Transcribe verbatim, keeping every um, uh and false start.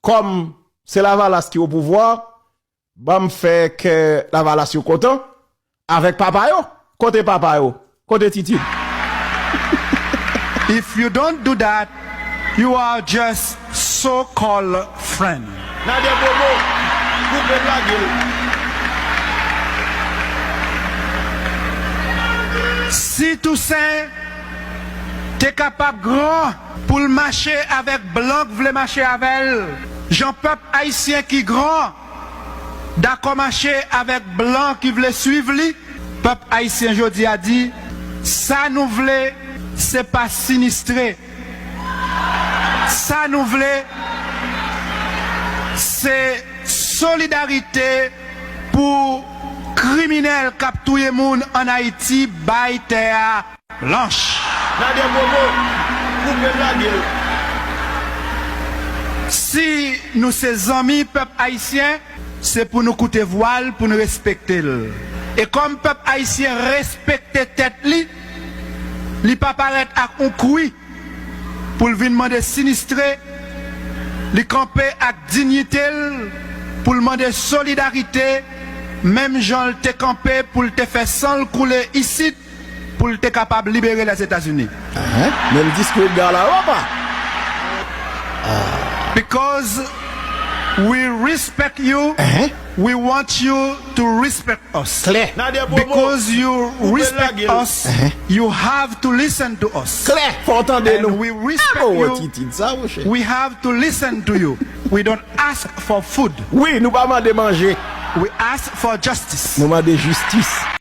kòm se Lavalas ki o pouvwa, ban m fè kè Lavalas yo kontan avèk papa yo. Kote papa yo? Kote Titid? If you don't do that, you are just so-called friend. Nadè Bobo, koupe l lage l. Si Tousen te kapab gran pou l mache avèk blan k vle mache avè l, jan pèp ayisyen ki gran dakò mache avèk blan ki vle swiv li, pèp ayisyen jodi a di, sa nou vle, se pa sinistre. Sa nou vle, se solidarite pou kriminèl k ap touye moun ann Ayiti bay tè a blanch. Nadè Bobo, koupe l lage l. Si nou se zanmi pèp ayisyen, se pou nou koute vwa l, pou nou respekte l. E kòm pèp ayisyen respekte tèt li, li pa parèt ak yon kwi pou l vin mande sinistre, li kanpe ak diyite l pou l mande solidarite, menm jan l te kanpe pou l te fè san l koule isit pou l te kapab libere Lèzetazini. Menm diskou Edgar la, papa. Because we respect you, we want you to respect us. Klè. Because you respect us, you have to listen to us. Klè, fò w tande nou. And we respect you. We have to listen to you. We don't ask for food. Wi, nou pa mande manje. We ask for justice. Nou mande jistis.